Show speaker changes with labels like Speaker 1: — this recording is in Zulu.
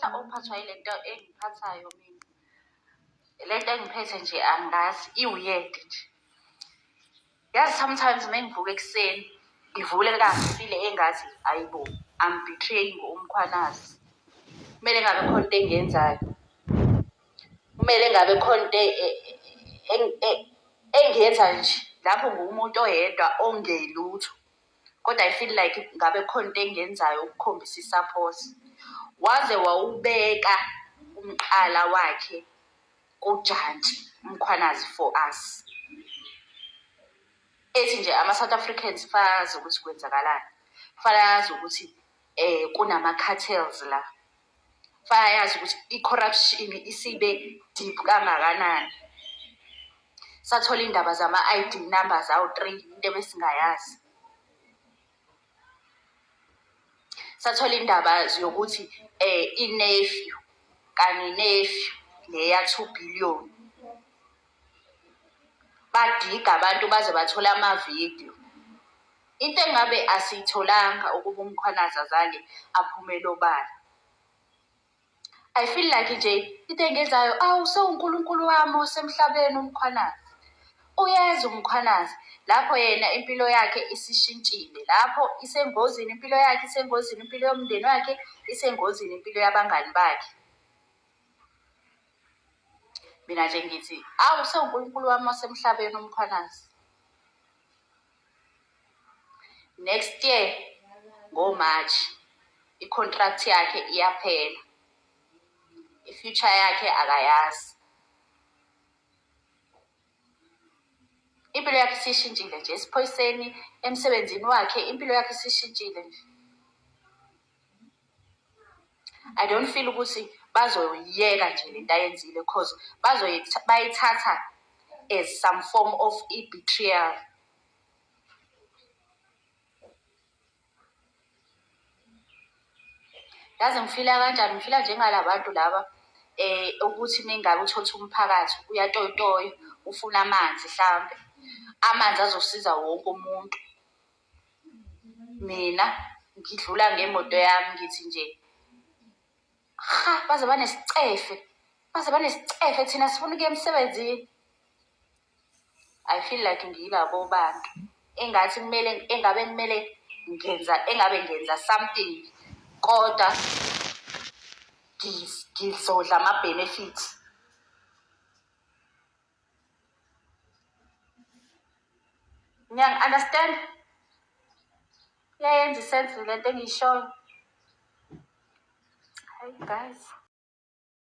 Speaker 1: Ophathwa yile nto engiphathayo mina. Le nto engiphethe nje angazi, i-weird nje. Yazi sometimes uma ngivuka ekuseni, ngivule ngifile engathi hhayi bo, I'm betraying uMkhwanazi. Kumele ngabe khona into engiyenzayo. Kumele ngabe khona into engiyenzayo nje lapho nguwumuntu oyedwa ongelutho. Kodwa I feel like ngabe khona into engiyenzayo ukukhombisa i-support. Waze wawubeka umqala wakhe kujantshi uMkhwanazi for us. Ethi nje ama-South Africans fanele azi ukuthi kwenzakalani. Fanele azi ukuthi kunama-cartels la. Fanele yazi ukuthi i-corruption isibe deep kangakanani. Sathola iy'ndaba zama-I_D numbers awu-3, into ebesingayazi. Sathola indaba yokuthi i-nephew kanye nephew le ya-2 billion. Badiga abantu baze bathole amavidiyo. Into engabe asiyitholanga ukuba uMkhwanazi azange aphumele obala. I feel like nje into engiyenzayo, awu sewuNkulunkulu wami osemhlabeni uMkhwanazi. Uyeza uMkhwanazi lapho yena impilo yakhe isishintshile, lapho isengozini impilo yakhe, isengozini impilo yomndeni wakhe, isengozini impilo yabangani bakhe. Mina nje ngithi awu sewuNkulunkulu wami osemhlabeni uMkhwanazi. Next year ngo-March i-contract yakhe iyaphela. I-future yakhe akayazi. Impilo yakhe isishintshile nje esiphoyiseni, emsebenzini wakhe, impilo yakhe isishintshile nje. I don't feel ukuthi bazoyiyeka nje lento ayenzile cause bayithatha as some form of i-betrayal. Yazi ngifila kanjani, ngifila njengala bantu laba ukuthi mengabe uthole ukuthi umphakathi uyatoyitoya ufuna amanzi hlampe, amanzi azosiza wonke umuntu. Mina ngidlula ngemoto yami ngithi nje, ha baze banesicefe, baze banesicefe thina sifuna ukuya emsebenzini. I feel like ngiyilabo bantu engathi kumele engabe kumele ngenza engabe ngenza something kodwa ngizodla ama-benefits. Niyangi-understand? Iyayenza isense lento engiyishoyo? Hayi guys.